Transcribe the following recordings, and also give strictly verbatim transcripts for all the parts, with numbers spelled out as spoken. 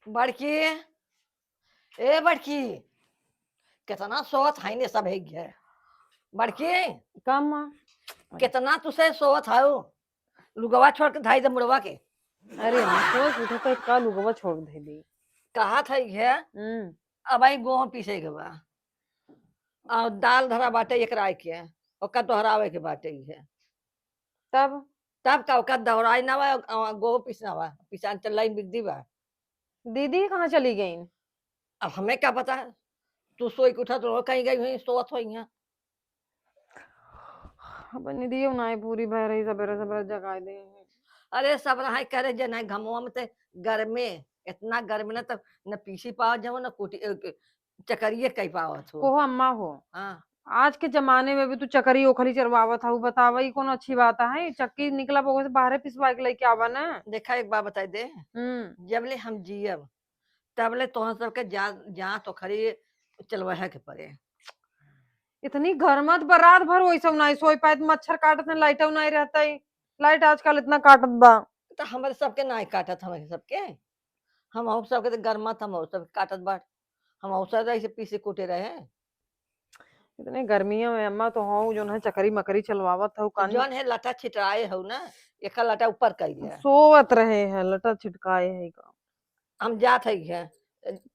बड़की, ए बड़की, कितना सोवत है ने सब है घर। बड़की, का माँ? कितना तुसे सोवत है, लुगवा छोड़ के धाई दे मुड़वा के। अरे, हम सोच उठे तो का लुगवा छोड़ दे दी। कहा था ये, हम्म। अब आई गोह पीसे के बा, और दाल धरा बाटे एक राय के, ओका दोहरावे के बाटे ये। तब? तब का, ओका दोहराई ना बा, और गोह पीसना बा, पिसान चलाई बिगदी बा। दीदी कहाँ चली गईं? अब हमें का पता, तू सोई के उठत रहो, कहीं गई हुई, सोवत होई हैं। अब निदियो नाई पूरी भय रही, सबेरे सबेरे जगाए दे। अरे सब रहाई करे जे नाई, घमवा में ते गर्मे, इतना गर्मे ना, तब न पीसी पावत जाओ, न कुटी, अ, चकरिए कई पावत हो। कोहो अम्मा हो। हाँ। आज के जमाने में भी तू चकरी ओखली चरवावत हऊ, बतावा, ई कौन अच्छी बात है? चक्की निकला बगो से बाहरे पिसवा के लेके आवा ना। देखा, एक बात बताई दे, हम्म। जब ले हम जियब, तब ले तोहन सबके जा-, जांत ओखरी चलवाहे के पड़े। इतनी गरमत बा, रात भर वही सब नाई सोई पाए, मच्छर काटत हैं, लाइटो नाई रहता है, लाइट आजकल इतना काटत बा। तो हमारे सबके नाई काटत, हमारे सबके, हम सबके तो गरमत, हम सबके काटत बा, हम सब ऐसे पीसे कूटे रहे। इतने गर्मियों में अम्मा तो हो, जोन है चकरी मकरी चलवावत हो, कान जौन है लटा छिटराए हो ना, एका लटा ऊपर कर दिया। सोवत रहे हैं, लटा छिटकाए है का। हम जात है, है,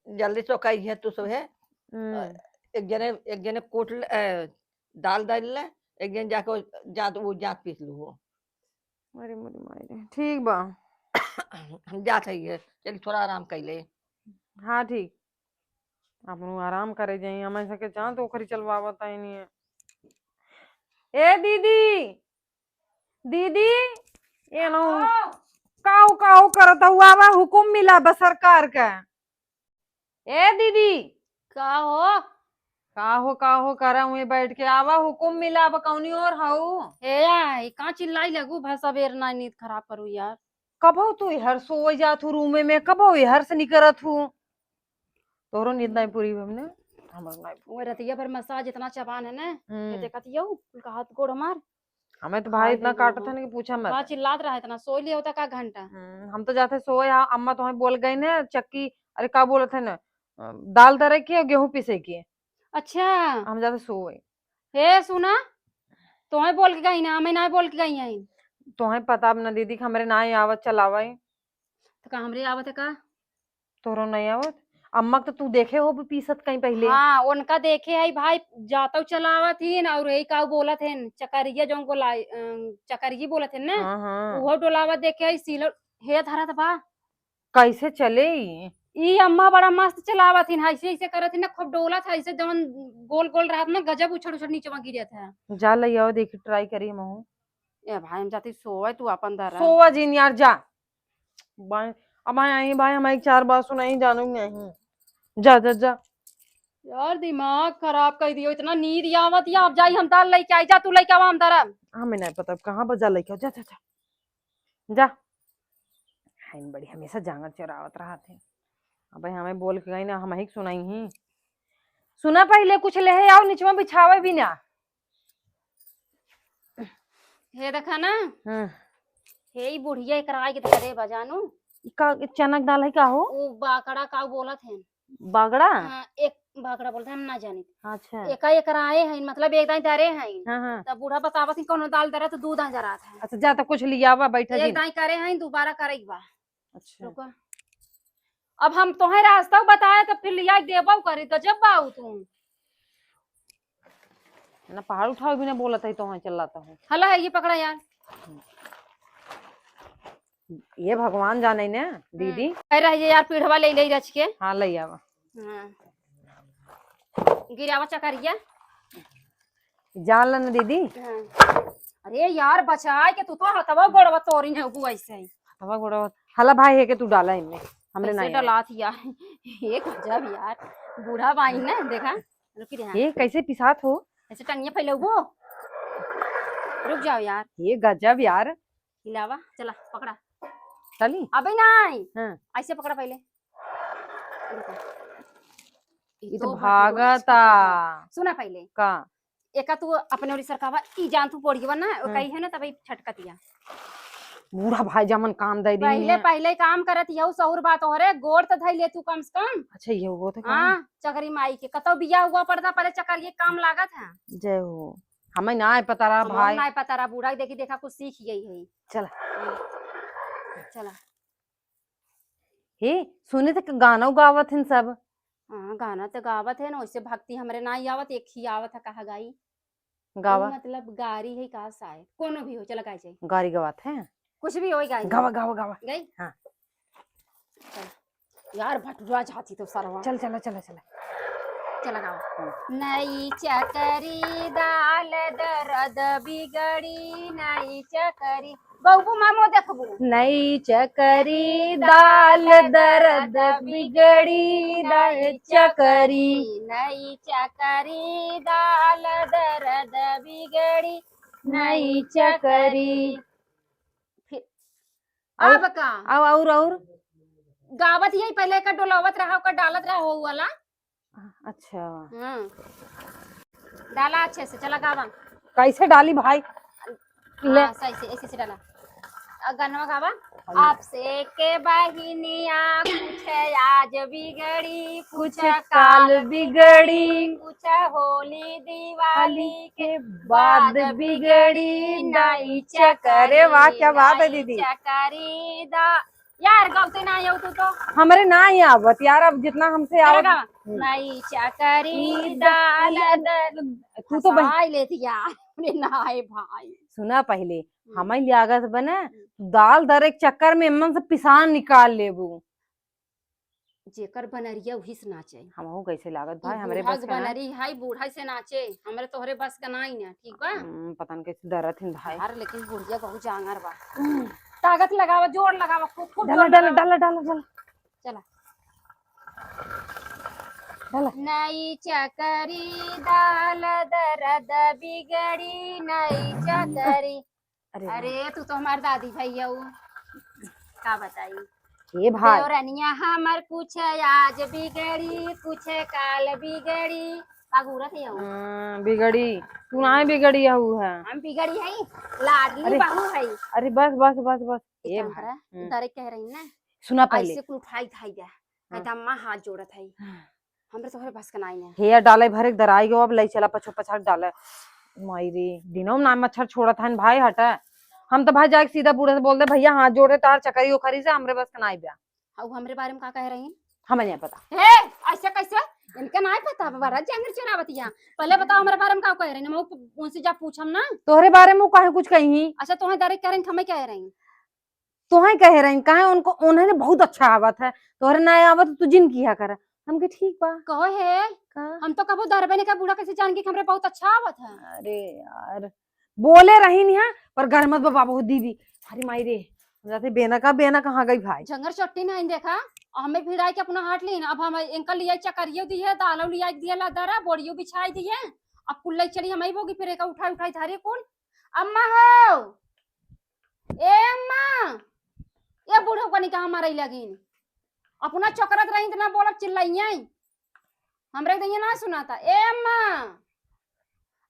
जल्दी से कही है तू सब है। हम्म। एक जने, एक जने कूट ले, ए, दाल डाल ले, एक जने जाके वो जांत, वो जांत पीस लू हो। अरे मोरी माई रे, ठीक बा। हम जात है, चल थोड़ा आराम कर ले। हाँ ठीक, अपनो आराम करे जाई, हम ऐसा के जांत ओखरी चलवावत है नहीं है। ए दीदी, दीदी, ये नो, हाँ। काऊ काऊ करत हुआ बा, हुकुम मिला बा सरकार का। ए दीदी। का हो? का हो, का हो करा हुए बैठ के, आवा हुकुम मिला बा, कौनी ओर हऊ? ए आई, का चिल्लाई लगू भा, सबेर ना नींद खराब करू यार। कबो तू इहर सोए जात हू रूमे में, कबो इहर से निकरत हू। तोहरो नींद नाई पूरी हमने, हमरो नाई पूरी। वो रतिया भर मसाज इतना चबान है ना, हम्म। ये देखत हियौ, कुल का हाथ गोड़ हमार। हमें तो भाई हाय इतना रे काटत बाबू। है ना कि पूछा मत। बड़ा चिल्लात रहा इतना, सोई लिया होता का घंटा? हम्म, हम तो जाते सोए, आ, अम्मा तो हमें बोल गई ना चक्की, अरे का बोलत है ना, अ, दाल दरे की और गेहूं पीसे की। अच्छा। हम जाते सोए। हे सुना, तोहे बोल के गई ना, हमें ना बोल के गई है। तोहे पता अब ना दीदी कि हमरे ना आवत चलावे। तो का हमरे आवत है का? तोहरो नहीं आवत? अम्मा के तो तू देखे हो भी पीसत कहीं पहले। हाँ, उनका देखे है भाई, जातौ चलावत ही ना, और यही का बोलत है, चकरिया जो बोला, अम, चकरिया बोलत है ना, हाँ, हाँ। उहो डोलावत देखे है, सीलो हे धरत बा। कैसे चले ई? ई अम्मा बड़ा मस्त चलावत हिन, ऐसे ऐसे करत हिन ना, खूब डोलत है, ऐसे जवन गोल गोल रहत ना, गजब उछड़ उछड़ नीचे गिरत है। जा ले आओ, देखी, try करी महू। ए भाई, हम जाती सोए, तू अपन धरा। सोवा जिन यार, जा। भाई, अब भाई आई भाई, हम एक चार बात सुनाई, जानू नहीं। जा, जा, जा। यार, दिमाग खराब कर दियो, इतना नींद आवत या, अब जाई हम तार लेके आई, जा तू लेके आवा हम तारा। हमें नहीं पता अब कहाँ बजा लेके आओ, जा, जा, जा। जा। हाइन बड़ी हमेशा जांगर चोरावत रहत है। अब हमें बोल के गई ना, हम ही सुनाई ही। सुना पहले कुछ लेहे आओ, निचवा बिछावे भी ना। हे देखा ना। हाँ। हे ई बुढ़िया एकरा आगे धरे बा जानू। ई का, ई चनक दाल है का हो? उ बाकड़ा का बोलत है। बागड़ा? हाँ, एक बागड़ा बोलते हैं, हम ना जानी। अच्छा। एका एकरा आए हैं, मतलब एक दाई धरे हैं। हाँ, हाँ। तब बूढ़ा बतावत ही कौनो दाल धरे तो दू दाई धरात है। अच्छा, जा तो कुछ लियावा, बैठा एक जी। दाई करे हैं, दोबारा करे के बा। अच्छा। रुको। अब हम तोहे रास्ता बताए तो फिर लिया देबो करे, गजब बाऊ तू। ना पहाड़ उठाओ भी ना बोलत है, तोहे चिल्लाता हूँ। हला है, ये पकड़ा यार। ये भगवान जाने ने, दीदी। हम्म। कह रहे ये यार, पीढ़वा ले ले रच के। हाँ, ले आवा। हाँ। गिरावा चकरिया। जान ला ना दीदी। हाँ। अरे यार, बचाए के तू तो हथवा गोड़वा तोरी है, उ ऐसे ही। हथवा गोड़वा। हला भाई है के तू डाला इनमें। हमरे कैसे नहीं आए। डलात यार। ये गजब यार। बूढ़ा बाई ना, देखा। रुकी रे, हाँ। ये कैसे पिसात हो? ऐसे टंगिया फैलौबो। रुक जाओ यार। ये गजब यार। हिलावा, चला, पकड़ा। चली? अबे नहीं। हाँ। ऐसे पकड़ा पहले। रुको। ये तो भागता। सुना पहले। का? एका तू अपने ओरी सरकावा, ई जान तू पोड़ियवा ना, हाँ। कही है ना, तब ई छटकतिया। बूढ़ा भाई जमन काम दे दी पहिले, है। पहिले काम करत यहू सहूर बात हो रे, गोड़ त धई ले तू कम से कम। अच्छा, ये हुआ था काम? हाँ, चकरी माई के कतौ बिया हुआ पड़ता, पहिले चकरिए काम लागत है। जय हो। हमें ना पता रहा भाई। ना पता रहा, बूढ़ा के देखी देखा कुछ सीख गई है। चला। हम्म। चला। हे, सुने थे कि गाना गावत हन सब। हाँ, गाना तो गावत है ना, वैसे भक्ति हमरे ना ही आवत, एक ही आवत है, कहा गाई। गावा। ऊ मतलब गारी है का शायद, कोनो भी हो, चला गाई जाई। गारी गवात है? कुछ भी होई गाई। गावा, गावा, गावा। गई? हाँ। चल। यार, भटुरा जाती तो सरवा। चल, चला, चला, चला। चला गावा। हाँ। नई चकरी दाल दर्द बिगड़ी, नई चकरी। बहू मामो देखबू। नई चकरी दाल दर्द बिगड़ी, नई चकरी। नई चकरी दाल दर्द बिगड़ी, नई चकरी। फिर और? अब का? अब और, और? गावत यही पहिले का डोलावत रहा, ओकर डालत रहा हो वाला। अच्छा। हम्म। डाला अच्छे से, चला गावा। कैसे डाली भाई? ले। हाँ, सही से, ऐसे से डाला। अ, गनवा गावा। हाँ। आपसे के बहिनिया कुछ आज बिगड़ी, कुछ कुछ काल काल बिगड़ी, कुछ होली दिवाली के बाद बिगड़ी, नई चकरी। अरे वाह, क्या बात है नई दीदी। चकरी दा यार, गलती ना आयो तू तो। हमरे ना ही आवत यार, अब जितना हमसे चला आवत। गावा। हम्म। नई चकरी ई द-, दाल ई द-, तू तो बह- फंसाई लेती यार। अरे ना है भाई। सुना पहिले, हम्म। हमें लागत बा ना, हम्म। दाल दरे के चक्कर में एमन से पिसान निकाल लेबू। जेकर बनरिया उही से नाचे। हमहू कैसे लागत भाई, ई हमरे बूढ़ा बस के का ना। बनरी है, बूढ़ा से नाचे, हमरे तोहरे बस का नाई ना, ठीक बा? हम्म, पता न कैसे दरत हिन भाई। यार, लेकिन बुढ़िया बहुत जांगर बा। हम्म। ताकत लगावा, जोर लगावा, खूब, खूब डाला, जोर डाला, लगावा। डाला, डाला, डाला। चला। डाला। नई चकरी दाल दर्द बिगड़ी, नई चकरी। अरे वाह। अरे, तू तो हमार दादी भई हऊ। का बताई? ए भाई। देवरनिया हमर कुछ आज बिगड़ी, कुछ काल बिगड़ी। का घूरत हऊ? हाँ, बिगड़ी। तू ना बिगड़ी हऊ है। हम बिगड़ी हई, लाडली अरे, बहू हई। अरे बस, बस, बस, बस। एक ए काम भाई। करा, हम्म। दरे कह रही ना। सुना पहिले। ऐसे कुल उठाई धाई दे। हाँ। अम्मा हाथ जोड़त हई। हाँ। हमरे तोहरे बस के नाई ना। हेयर डाले भरे के दराई गो, अब लई चला पछो पछा के डाले। माई रे, दिनों में ना मच्छर छोड़त हन भाई, हटा। हम तो भाई जाके सीधा बूढ़े से बोल दे, "भैया हाथ जोड़े तार चकरी उखरी से, हमरे बस के नाई बा।" हाँ, उ हमरे बारे में का कह रही? हमें नहीं पता। हे, ऐसे कैसे? इनके नाई पता, बड़ा जंगल चोरावतिया। पहले बताओ हमरे बारे में का कह रही? हम उ-, उनसे जा पूछम ना। तोहरे बारे में उ काहे कुछ कही? अच्छा, तोहे डायरेक्ट कह रही, हमें कह रही? तोहे कहे रही, काहे उनको, उन्हें बहुत अच्छा आवत है, तोहरे ना आवत तू जिन किया कर। हम के ठीक बा। कहो हे, का? हम तो कबो दरबे नहीं का बूढ़ा कैसे जान गई कि हमरे बहुत अच्छा आवत है। अरे यार, बोले रही नहीं है, पर घर मत बाबा बहुत दीदी। अरे माई रे, हम जाते बेना का, बेना कहाँ गई भाई? झंगर चट्टी नहीं देखा, हमें भिड़ाई के अपना हाथ ली ना, अब हम इनका लिया चकरियो दी है, दालो लिया दिया ला दरा, बोरियो बिछाई दी है, अब कुल ले चली हम आई बोगी, फिर एक उठाई उठाई धारे कुल। अम्मा हो, ए अम्मा, ए बूढ़ो कनी कहाँ मारे लगिन? अपना चोकरत रही त ना बोलब चिल्लाइए। हमरे तो ये ना सुनाता। ए अम्मा,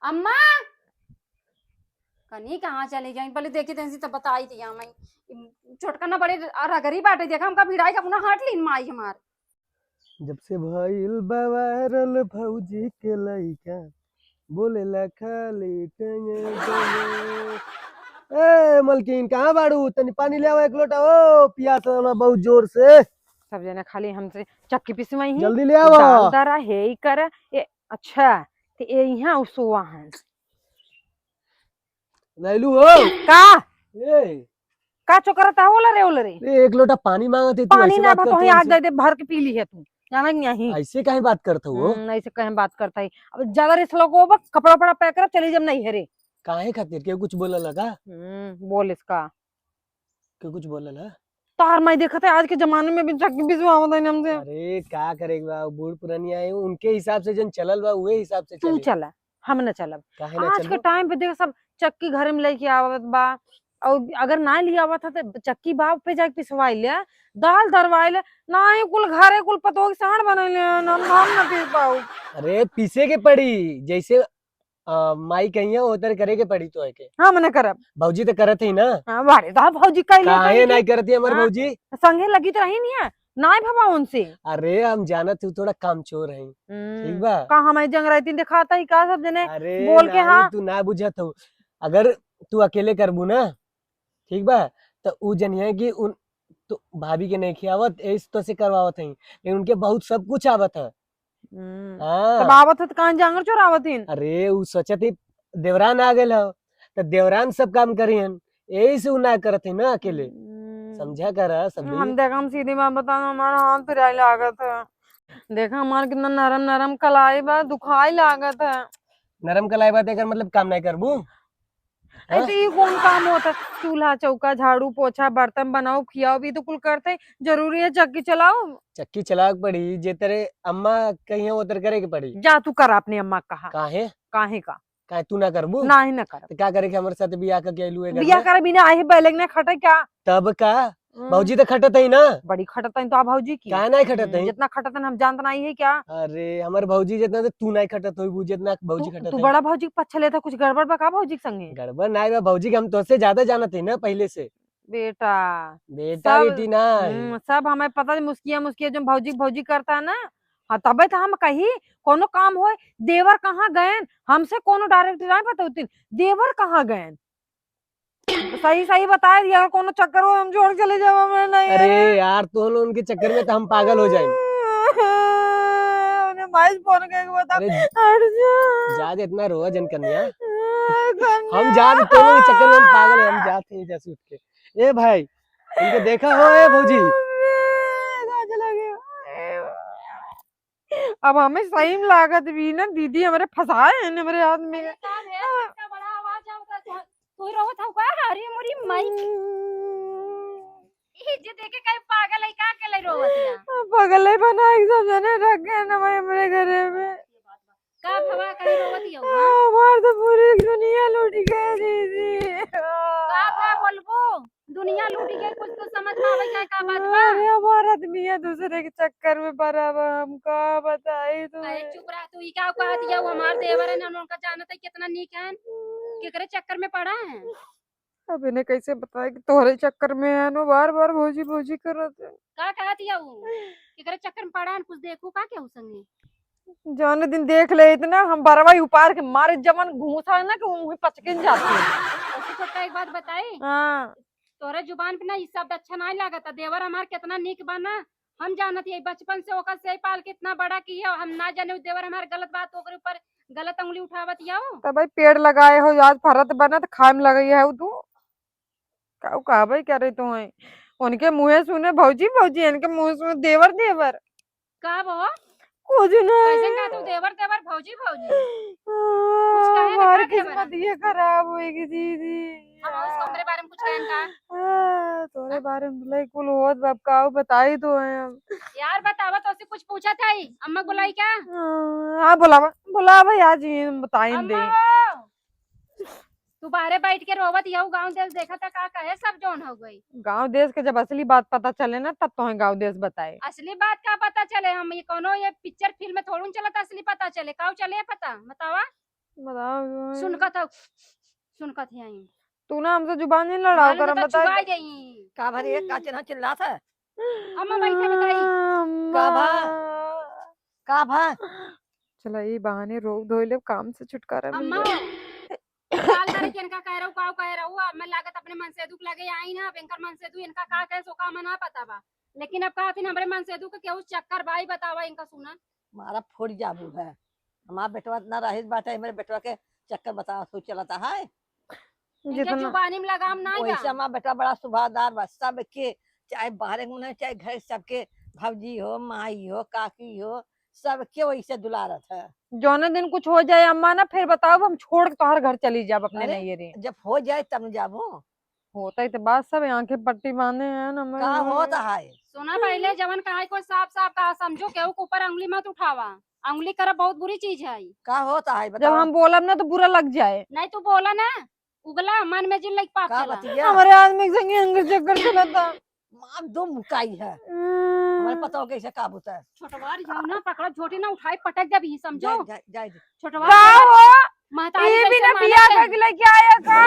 अम्मा, कनी कहाँ चली गई? पहले देखी तैसी तो बताई थी मैं। छोटका ना बड़े रगरी बाटे, देखा हमका भिड़ाई के अपना हट लीन माई हमार। जब से भइल बा वायरल भौजी के लइका, बोलेला खाली टेंगे टेंगे। ए मलकिन, कहाँ बाड़ू? तनी पानी ले आवा एक लोटा, ओ पियास लगल बा बहुत जोर से। सब जना खाली हमसे चक्की पिसवाई ही। जल्दी ले आवा। दाल दरा हे ई करे। ए, अच्छा, ते ए इहाँ उसुआ हैं। लैलू हो। का? ए। का चोकरता होला रे, होला रे? ए, एक लोटा पानी मांगत है तू, पानी ऐसे ना बात बा, करत तोहे है आज हमसे? दे दे, भर के पी ली है तू, जाना कि नहीं? ऐसे काहे बात करत हो? हम्म, ऐसे काहे बात करता है? अब ज्यादा रिस लगो बा, कपड़ा उपड़ा पैक कर, चली जब नहीं है रे। काहे खातिर? केहू कुछ बोला लगा? हम्म, बोल इसका। केहू कुछ बोला ला? तार माई देखत है, आज के जमाने में भी चक्की पिसवावत है हमसे। अरे, का करे बा, बूढ़ पुरानिया है, उनके हिसाब से जन चलल बा, उहे हिसाब से तू चले। चला, हम न चलब। काहे ना आज के चलबो? टाइम पे देख, सब चक्की घरे में लेके आवत बा, और अगर ना ले आवत है, तो चक्की बाप पे जाके पिसवाई ले, दाल दरवाई ले, ना ही कुल घरे कुल पतोह के साँड़ बनाई ले, हम, हम न पीस पाऊ। अरे, पीसे के पड़ी, जैसे अ, माई कहिया ओतर करे के पड़ी तो है के। हाँ, मने करब। भौजी तो करत ही ना। हाँ, अरे, तो भौजी कइले काहे कइले। नाहीं करती हमर हाँ, भौजी? संगे लगी तो रही नहीं है, नाहीं भवा उनसे। अरे, हम जानत हूँ थोड़ा कामचोर है, हम्म, ठीक बा? का हमारी जंग रहती दिखाता ही का सब जने अरे, बोल के, नाहीं, हाँ? तू ना बुझत हो। अगर तू अकेले करबू ना, ठीक बा, त उ जनिया कि उन, तो भाभी के नहीं खियावत, ऐसे तो से करवावत है, लेकिन उनके बहुत सब कुछ आवत है। हम्म। हाँ। तब आवत है तो कान जांगर चोरावत हिन? अरे, उ सोचत ही देवरान आ गइल हो, तो देवरान सब काम करिहन, यही से उ ना करत है ना अकेले। हम्म। समझा कर सभी। हम देखा, हम सीधी बात बताना, हमारा हाथ पिराए लागत है। देखा, हमार कितना नरम नरम कलाई बा, दुखाई लागत है। नरम कलाई बा, तेकर मतलब काम नहीं करबू? हाँ? ऐसे ही कौन काम होता है? चूल्हा, चौका, झाड़ू, पोछा, बर्तन बनाओ, खियाओ, भी तो कुल करते हैं। जरूरी है चक्की चलाओ? चक्की चलावे के पड़ी, जे तेरे अम्मा कही है, वो तेरे करे के पड़ी। जा तू कर अपने अम्मा कहा। काहे? काहे का? काहे तू ना करबू? नाही ना करब। तो का करे के हमरे साथ बियाह करके आइलू है घर बियाह में? करे बिना आहे बैलेग ना खटे क्या? तब का? हम्म। भौजी तो खटत ही ना। बड़ी खटत ही तो आ भौजी की। काहे नाही खटत हम्म, ही? जितना खटत ही हम जानत नाही है क्या? अरे, हमर भौजी जितना तो तू नाही खटत होइबू, जितना भौजी तू, खटत तू ही। बड़ा भौजी के पक्ष लेता, कुछ गड़बड़ बा का भौजी के संगे? गड़बड़ नाही बा, भौजी के हम तोसे ज्यादा जानत ही ना पहले से। बेटा, बेटा सब, बेटी नाही। हम्म, सब हमें पता है, मुस्किया, मुस्किया जो भौजी, भौजी करता है ना, हाँ, तबे तो हम कही, कोनो काम होए, देवर कहाँ गएन? हमसे कोनो direct नाही बतौतीन, देवर कहाँ गएन? सही सही बताए दिया, अगर कोनो चक्कर हो, हम छोड़ चले जावा, मैं नहीं अरे यार, तो उनके चक्कर में तो हम पागल हो जाएं। उन्हें माइस फोन करके बता, अरे, हट जा। जा दे, इतना रोवा जन कन्या। कन्या। हम जा दे, तो उनके चक्कर में हम पागल हैं, हम जाते हैं जैसे उठ के। ए भाई, इनके देखा हो, ए भौजी? अरे, लाज लगे। अब हमें सही में लागत भी ना, दीदी हमरे फंसाए हैं हमरे हाथ में। अरे, का भैया, इतना बड़ा आवाज आवता है, तू, तू रोवत हऊ का? अरे, मोरी माई। ई जे देखे कहीं पागल है का, के ले रोवत है? पागल है बना, एक सब जने रख गए ना भाई हमरे घरे में। का भवा, कहीं रोवत ही हऊ, हाँ? हमार तो पूरी दुनिया लूट गई दीदी। का भवा बोलबू? दुनिया लूटी गई, कुछ तो समझ में आवे जाए का बात बा? अरे, हमार आदमी है दूसरे के चक्कर में पड़ा बा, हम का बताई तू? अरे चुप रह तू, ई का कहत हिया, उ हमार देवर है ना, उनका जानत है कितना नीक है, केकरे चक्कर में पड़ा है? अब इन्हें कैसे बताए कि तोहरे चक्कर में है ना, बार बार भौजी भौजी करत है। का कहत हिया उ? केकरे चक्कर में पड़ा है, कुछ देखू का केहू संगे? जौने दिन देख ले इतना, हम बरवा ही उपार के मारे, जवन घूसा है ना कि वहीं पचकिन जाती है। ऐसे छोटका एक बात बताई? हाँ। तोरे जुबान पे ना ई शब्द अच्छा नाहीं लागत। देवर हमार कितना नीक बा ना, हम जानत ही बचपन से ओकर से पाल के इतना बड़ा की है। हम ना जाने उ देवर हमार गलत बात ओकरे ऊपर गलत उंगली उठावत हिया। तब भाई पेड़ लगाए हो, आज फरत बनत खाए में लगई है तू। काऊ कहबे करे तो है, उनके मुँहे सुने भौजी भौजी, इनके मुँहे सुने देवर देवर। का बो? कुछ ना। कैसे का तू देवर देवर भौजी भौजी? कुछ कहे ना हमार का देवर? किस्मत ये खराब होएगी दीदी। हम उसको हमरे बारे में कुछ कहें का? हाँ, तोरे हाँ? बारे में बोलाई कुल होत बाप काऊ बताई तो है हम। यार बतावा तो से कुछ पूछा था ही, अम्मा बुलाई क्या? हाँ, हाँ, बुलावा, बुलावा यार जी, हम बताई अम्मा दे। हो। तू बाहरे बैठ के रोवत हियउ, गाँव देश देखा था का कहे सब जौन हो गई। गाँव देश के जब असली बात पता चले ना, तब तोहे गाँव देश बताए। असली बात का पता चले? हम ये कौनो ये पिक्चर फिल्म में थोड़ू न चलत असली पता चले। काऊ चले पता? बतावा। बताओ। सुनकत हउ, सुनकत ही आई। तू ना हमसे जुबान नहीं लड़ाओ मालूम कर, तो बता। चुबाई जाई। का भरी है, का चिन्हा चिल्लात है? अम्मा बैठे बताई। अम्मा। का भा? का भा? चला, ई बहाने रोक धोई ले, काम से छुटकारा मिल अम्मा, जाए। काल तारीख इनका कह रहू, काऊ कह रहू, अब मैं लागत अपने मनसेदू के लगे आई ना, अब इनकर मनसेदू इनका का कहे, सो का मना पता बा, लेकिन अब कहथिन हमरे मनसेदू के केहू चक्कर बाई बतावा इनका सुना। मारा फोड़ जाबू है, हमार बेटवा इतना रहित बाटे, हमरे बेटवा के चक्कर बतावा सो चलता है। इनके जितना जुबानी में लगाम नाई बा। वैसे हमार बेटवा बड़ा सुभादार बा, सबके, चाहे बाहरे के मन है, चाहे घर के, सबके, भौजी हो, माई हो, काकी हो, सबके वैसे दुलारत है। जौने दिन कुछ हो जाए अम्मा ना, फिर बताओ, हम छोड़ के तोहर घर चली जाब अपने अरे, नैहरे। जब हो जाए तब न जाबो। होता ही तो बात सब आंखें पट्टी बांधे हैं ना, मैं का होत है? सुना पहले, जवन कहा कोई साफ साफ कहा, समझो, केहू के ऊपर अंगुली मत उठावा। अंगुली करब बहुत बुरी चीज है। का होत है, जब बताओ। हम बोलब ना तो बुरा लग जाए। नहीं, तू बोला ना, उगला मन में जिन लइक पाक का चला। बतिया? हमरे आदमी के संगे अंगर जगर चलता। मार दो मुकाई है। हम्म। हमारे पता हो कैसे काबू है। छोटवार जाओ ना, पकड़ा झोटी ना उठाई, पटक देबी, समझो? जाए, जाए, जाए दे। छोटवार का जाओ। हो? महतारी ये कैसे बिना मानत बियाह है? करके लेके आया का?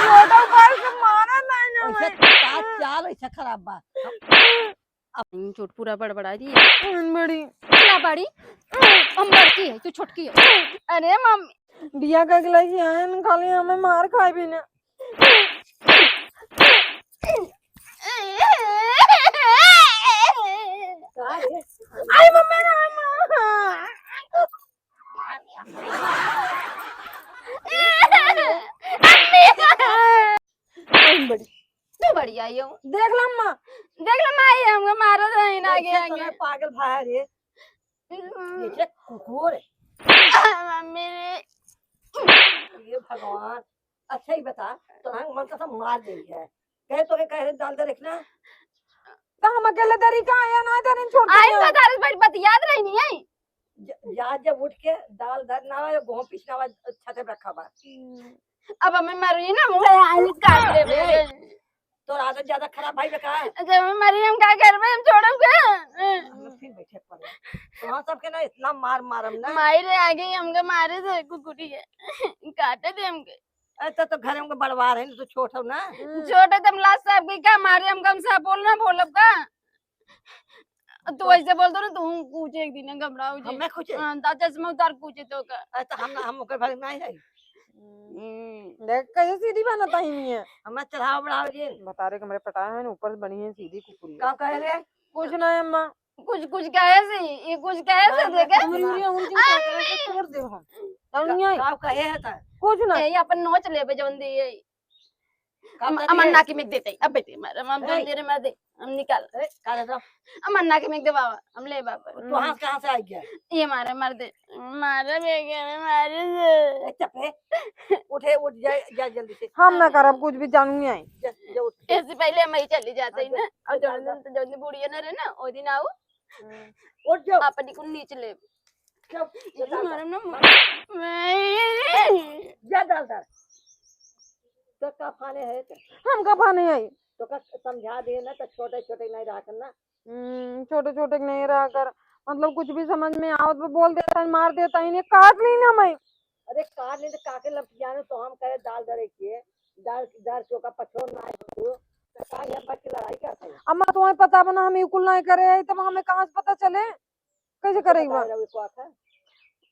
लोटा उखाड़ के मारा ना, ना ऐसे भाई। का चाल ऐसा खराब बा। अब चोट पूरा बड़बड़ा दिए। बड़ी। क्या बड़ी? हम बड़की है, तू छोटकी है। अरे मम्मी। बियाह करके लेके आए न, खाली हमें मार खाए भी ना। अरे मम्मी, बड़ी। तू बड़ी आई हो। देख ला अम्मा। देख ला माई, हमको मारो तो ही ना आगे, आगे। पागल भाई रे। हम्म। ये कुकुर। मम्मी रे। ये भगवान। अच्छा ही बता, तो हम मन का सब मार देई है। कहे तो के कहे दाल दे रखना। तो हम अकेले दरी का आया ना, दरी छोड़ आई दिया। बता रहे, बड़ी बतियात रहनी है। ज-, जा जब उठ के दाल धर ना आवे, गोहूं पीसना आवे, छते पे रखा बा। अब हमें मरी ना, मुंह आलू काट ले ए, मेरे। तोर आदत ज्यादा खराब भाई बे का? जब हमें मरी, हम का करबे, हम छोड़ब का? हम लोग फिर बैठे पड़े। तो हम सबके ना इतना मार मारम ना। माई रे, आगे ही हमके मारे से कुकुरी है। काटे दे हमके। अरे तो, तो घर में बड़वार है ना, तो छोट हो ना। छोटे तम लाश साहब के का मारे, हम कम से बोल ना बोलब का? तू ऐसे बोल दो ना, तू कूचे एक दिन घबराओ जी। हम मैं कूचे? हाँ, दा चश्मा उतार कूचे तो का। अरे तो हम ना, हम ओकर भाई नहीं है। हम्म। देख कैसे सीधी बनत ही नहीं है। हम ना चढ़ाओ बढ़ाओ जी। बता रहे कि मेरे पटाए हैं ना, ऊपर से बनी है सीधी कुकुरी। का कहे रे? कुछ ना है अम्मा। कुछ, कुछ कहे से, ये कुछ कहे से ना, देखे? ना, हमारी उंगली, उंगली अरे! तोड़ दे हम। तब नहीं आई। का कहे है ता? कुछ ना। यही अपन नोच लेबे जौन दे यही। का हम, कर अमन दिए? नाकी में देते, अब बेटे मार, हम ए! जौन दे रे मार दे, हम निकाल। ए, का दे दो? अमन नाकी में दे बाबा, हम ले बाबा। तो हाथ कहाँ से आ गया? ये मारे, मार दे, मारे बेगे में मारे से। ए, चुप है। उठे, उठ, जा, जा जल्दी से। हम ना करब कुछ भी, जानू ही आई। जा, जा उठ। ऐसे पहले हम ही चली जाते हाँ, ही ना, जा, और जा, जौन जा। दिन, जौन दिन बुढ़िया ना रहे ना, वो दिन आओ। हम्म। उठ जाओ। अपनी को नीचे ले। चुप, ये जा, मारम ना जा। मुझे। जा, जा, जा। तो का फाने है तो? हम का फाने है? तो का समझा दे ना, तो छोटे छोटे नहीं रहा करना। हम्म, छोटे छोटे नहीं रहा कर, मतलब कुछ भी समझ में आवत बा बोल देता है, मार देता है, इन्हें काट ली ना मैं। अरे काट ली तो काटे लग जाने तो हम कहे दाल दरे के, दाल, दाल चोखा पछोड़ ना आए तू, तो का यहाँ बैठ के लड़ाई करते हैं? अम्मा तुम्हें पता बना हम ये कुल नहीं करे है, तब हमें कहाँ से पता चले? कैसे करेगी बा? बताए रहो, इसको आता है?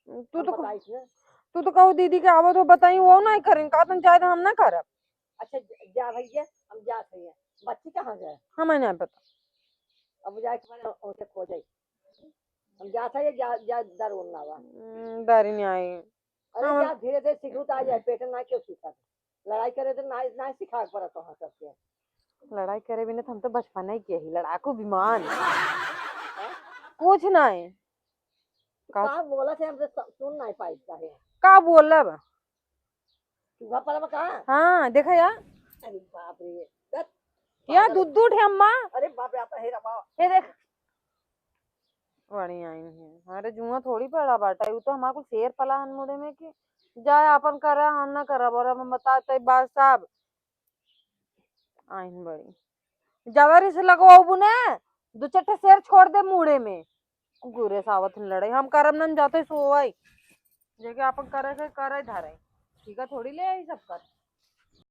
तू हम तो, बताइस ना। तू तो कहो दीदी के आवत हो बताई, वो नहीं करें, कहतन चाहे तो हम ना करब। अच्छा, ज-, जा भैया, हम जात हई। बच्ची कहाँ गए? हमें नहीं पता। अब जाए के बाद उनसे खोजे। हम जात हई, जा, जा, दर उड़ना बा। हम्म, दर नहीं आई। अरे हाँ। जा, धीरे धीरे सीखू तो आ जाए, पेट ना क्यों सीखा? लड़ाई करे तो ना, ना सिखाए के पड़त वहाँ सबके। लड़ाई करे बिना तो हम तो बचपन ही के ही लड़ाकू विमान। हाँ? कुछ नहीं। का? का बोला थे, हम तो स-, सुन नहीं पाई काहे। का बोलब? चूहा पड़ा बा का? हाँ, देखा या। अरे बाप रे, दत। या पागल। दू, दू ठे अम्मा। अरे बाप रे, आप हे रमा। ये देख। बड़ी आई है। अरे जुआ थोड़ी पड़ा बाटा, यू तो हमार कुल शेर पला हन मुड़े में कि जाए आपन करा, हम ना करब। और अब हम बताते बात साहब, आइन बड़ी। ज्यादा रिस लगवाबू ने, दू चार ठे शेर छोड़ दे मुड़े में। कुकुरे से आवत हन लड़ाई, हम करब ना, हम जाते सोवाई। जेके आपन करे के करे धरे। ठीक है, थोड़ी ले आई सब कर।